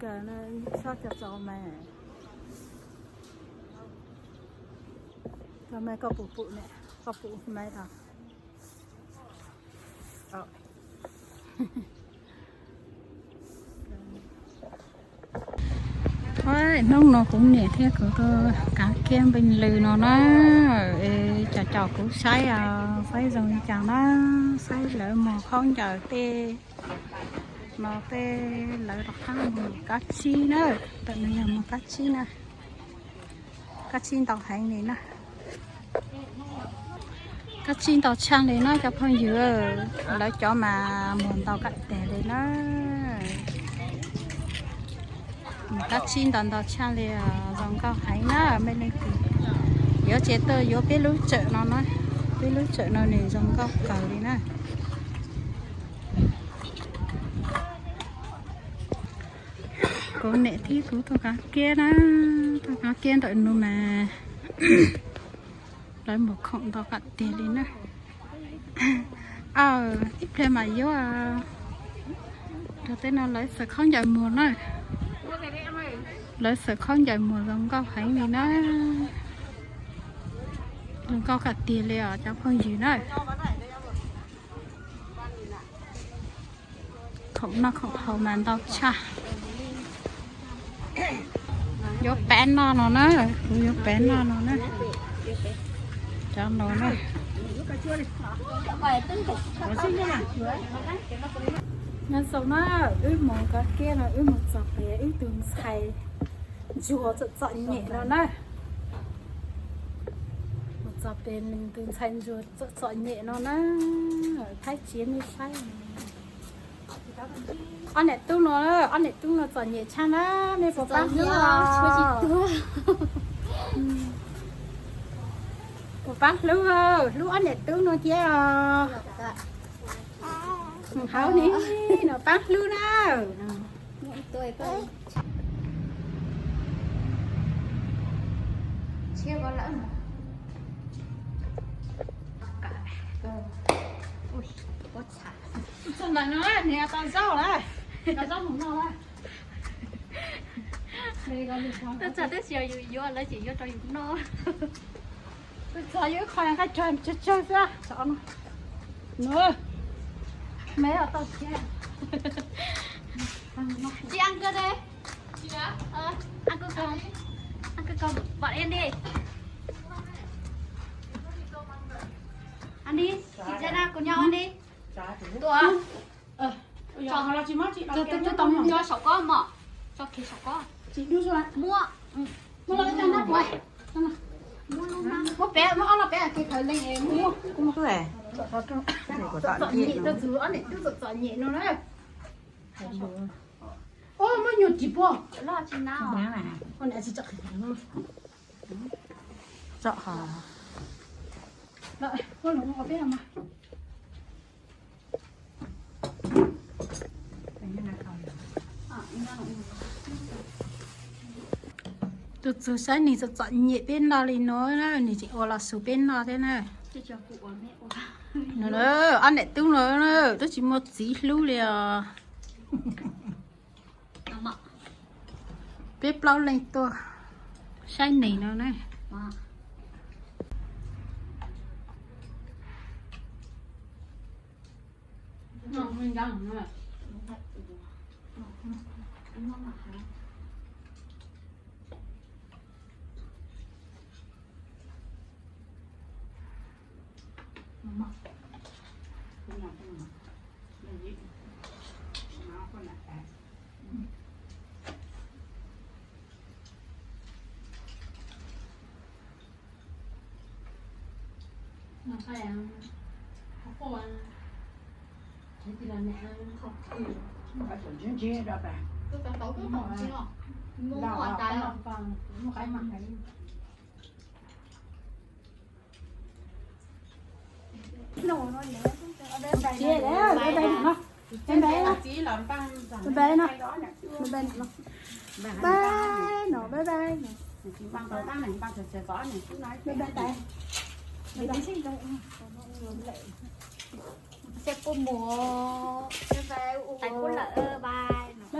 Kawg no, txhob cov txaus mas. Txaus mas koj pum pum ne, koj pum mas tau. Hnub no kuv niam thiab kuv tuaj kav kiab npeej lws no na. Cov caum kuv saib, saib zoo li cas na, saib lawv muag khaub ncaws tej no tej, lawv rov qab muag kab tsib na. Tam no yog muag kab tsib na. Kab tsib ntau heev li na. Kab tsib ntau tshaj li na cov phooj ywg. Lawv cov mas muag ntau kawg tiag li na. Kab tsib ntau ntau tshaj li, zoo nkauj heev na. Mej leej twg yuav ces tuaj yuav peb lub tsawm no na. Peb lub tsawm no nws zoo nkauj kawg li na. Kuv niam thiab kuv tuaj kav kiab na, tuaj kav kiab ntawm no mas lawv muag khoom ntau kawg tiag li na. Aw, ib pliag mam yuav. Rau tej no lawv xaws khaub ncaws muag na. Lawv xaws khaub ncaws muag zoo nkauj heev li na. Zoo nkauj kawg tiag li os cov phooj ywg na. Khoom noj khoom haus mas ntau tshaj. Yuav peb noj no na, kuv yuav peb noj no na. Cov no na. Nyob zoo na, wb mus kav kiab no wb mus txog pem ib tug ntxhais ntsuag txom txom nyem no na. Mus txog pem tus ntxhais ntsuag txom txom nyem no na, thaib tsiv mej saib. Ob niam tub no, ob niam tub no txom nyem tshaj na, mej puas pab hlub? Puas pab hlub, hlub ob niam tub no thiab os? Hauv ni, no pab hlub na. Txog ntawm no niam tau zaub lawm, tau zaub mus noj lawm. Twb txog twb tsis yog yus yuav, lawv tseem yuav rau yus noj. Twb txog yus ib qho nqaij tsawg tsawg xwb. Nws, me tau thiab. Chị ăn cơm đi. Chị hả? Ờ, ăn cơm không? Ăn cơm không? Bọn em đi. Ăn đi. Chị Jenna cùng nhau ăn đi. Tua. Cho, cho, cho sổ có mà. Cho kì sổ có. Mua. Mua. Muab peb, muab ob lub peb kì khawv leej es muab. Txom nyem, txom nyem no na. Ua muab nyuag ris puag. Tso. Tus txug saib nws txom txom nyem peb noj li no na, nws tseem ua los xug peb noj thiab na. Nws, ob niam tub no twb tsis muaj txiv hlub li os. Peb plaub leej tuaj saib nws no na. Bye bye no, bye bye no. Bye no, bye bye no. Bye bye. Bye bye. Bye bye.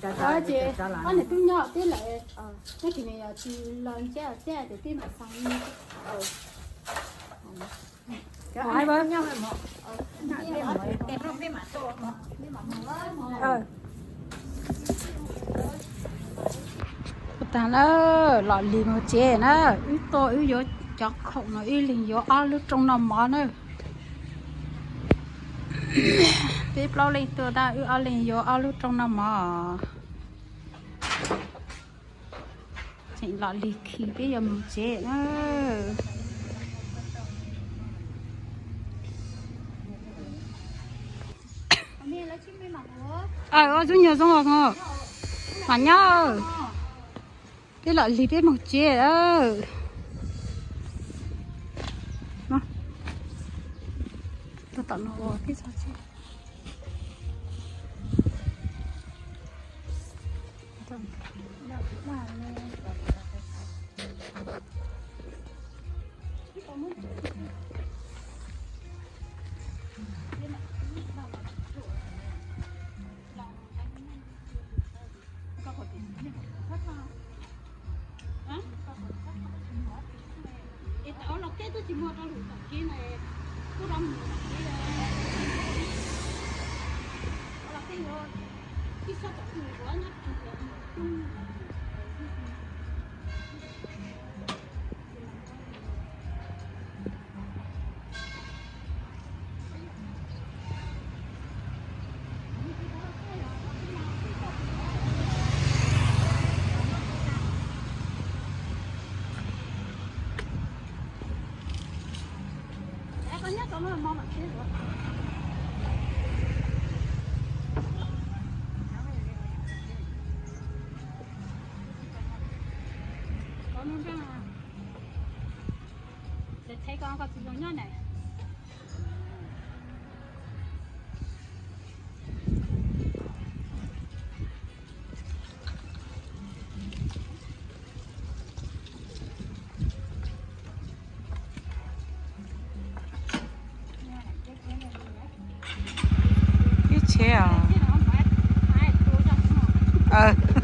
Ces ob niam tub nyob peb lawm, nyob kis nws yog tsis los ntsib thiab ces peb mam xav. Ua tag na, los lig mus tsev na, wb tuaj wb yuav cov khoom no wb leeg yuav ob lub rooj noj mov na. Peb plaub leej tuaj tab wb ob leeg yuav ob lub rooj noj mov. Tseem los lig khi peb yuav mus tsev na. Ua tub nyuag zoo os, mam nyob. Peb los lig peb mus tsev. Tom no peb txog tsev. Ib tsheb os.